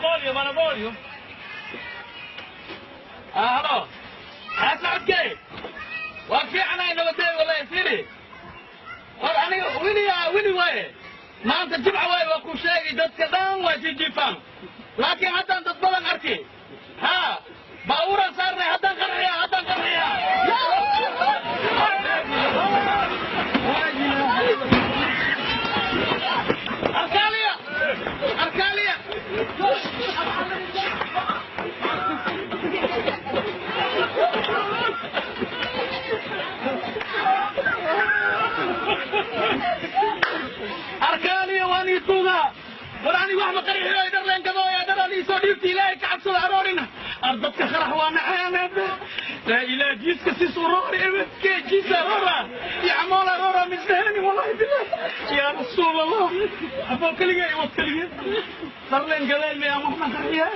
Banabolio, Banabolio. Halo. Haa, socodkey, waa fiicanahay, nabadey wallahi. Firi, war aniga wili wili waaye, maanta Jimca waaye, waa ku sheegi, dadka dhan waa jijiifaan, laakiin haddaan dad badan arki. Ha, baabuuraan saarnay, haddaan qarxiya, haddaan qarxiya. Arkaaliya, arkaaliya. Arkaaliya, waan ii tuugaa. War ani wax ma qarxiyo, dharleen gadooya, dharaan iisoo dhiibta. Ilaahay ka cabsada, aroorina. Ar dadka qarax waa naceen. Laa ilaah, jiiska sis uroori ebedke, jiis aroora iyo camool aroora misdheheni. Wallahi bilah, yaa Rasuul Allah, aboo keligay wad keligay dharleen gadeen miyaa? Waxna qarxiyaa.